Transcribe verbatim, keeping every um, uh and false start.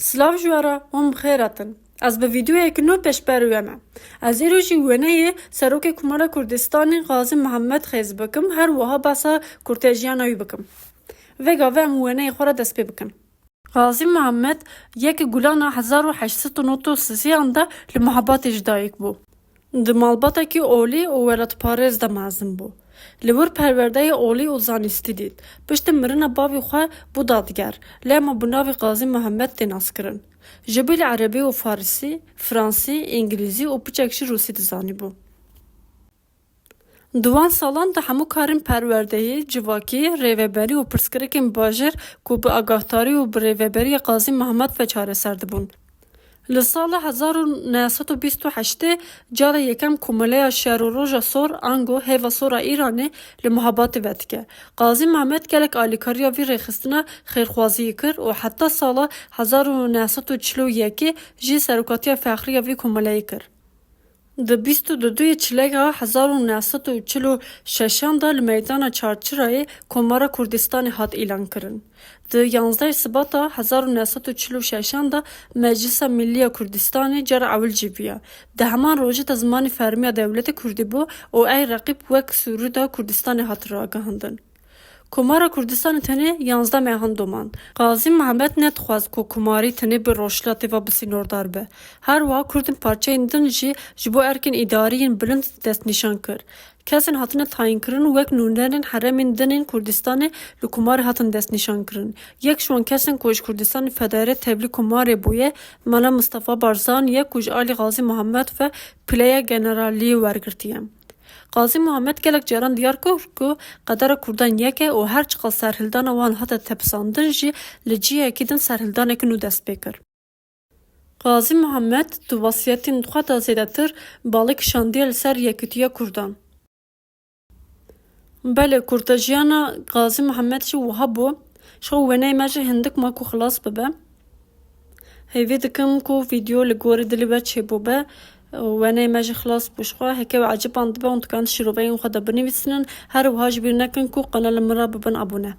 Silav ji we re, hûn bi xêr hatin. Ez bi vîdeoyekî nû pêşberû me. Ez îro jî wêneyê Serokê Komara Kurdistanê Qazî Mihemed xêz bikim, her wiha behsa kurtejiyana wî bikim. Vê gavê em wêneyê xwe re dest pê bikin. Qazî Mihemed yekê Gulana hezar û heşt sed û nod û sisiyan de li Mihebatê ji dayik bû. Di malbatekî olî û welatparêz de mezin bû. Li wir perwerdeyê olî û zanistî dît. Piştî mirina bavê xwe bû dadger, lema bi navê Qazî Mihemed tê naskirin. Ji bilî erebî û farisî, fransî, îngilîzî û piçek jî rûsî dizanîbû. Di wan salan de hemû karên perwerdeyî, civakî, rêveberî û pirsgirêkên bajêr ku bi agahdarî û bi rêveberiya Qazî Mihemed ve çareser dibûn. Li sala hezar û neh sed û bîst û heştê cara yekem Komeleya Şer û Roja Sor, ango Hêva Sor a Îranê li Mihebatê vedike. Qazî Mihemed gelek alîkariya vî rêxistina xêrxwaziyê kir û heta sala hezar û neh sed û çil û yekê jî serokatiya fexrî ya vî komeleyê kir. Di bîst û duyê Çileka hezar û neh sed û çil û şeşan de li meydana Çarçirayê Komara Kurdistanê hat îlankirin. Di yanzdeh Sibata hezar û neh sed û çil û şeşan de Meclisa Millî ya Kurdistanê cara ewil civîya. Di heman rojê de zimanê fermî ya dewletê kurdî bû û ey reqîb wek sûrûda Kurdistanê hat ragihandin. Komara Kurdistanê tenê yanzdeh mehan domand. Qazî Mihemed nedixwest ku komarî tenê bi rojhilatê ve bi sînordar be. Her wiha kurdên parçeyên din jî ji bo erkên îdarî yên bilind destnîşan kir. Kesên hatine tayînkirin wek nûnerên herêmên din ên Kurdistanê li komarê hatin destnîşankirin. Yek ji wan kesên ku ji Kurdistanê federe tevlî komarê bûye, Mela Mistefa Barzanî ye ku ji alî Qazî Mihemed ve pileya generaliyê wergirtiye. Qazî Mihemed gelek caran diyar kir ku qedera kurdan yek e û her çiqas serhildana wan hate tepisandin jî, li cihekî din serhildaneke nû dest pê kir. Qazî Mihemed di wesiyetên xwe de zêdetir balê kişandiye li ser yekîtiya kurdan. Belê, kurtejiyana Qazî Mihemed jî wiha bû. Ji xwe wêneyê me jî hindik ma ku xilas bibe. Hêvî dikim ku vîdeo li gorî dilê we çêbûbe. Wêneyê me jî xilas bû ji xwe. Heke we ecibandibe, hûn dikan şîroveyên xwe de binivîsînin. Her wiha ji bîr nekin ku qenala min re bibin abone.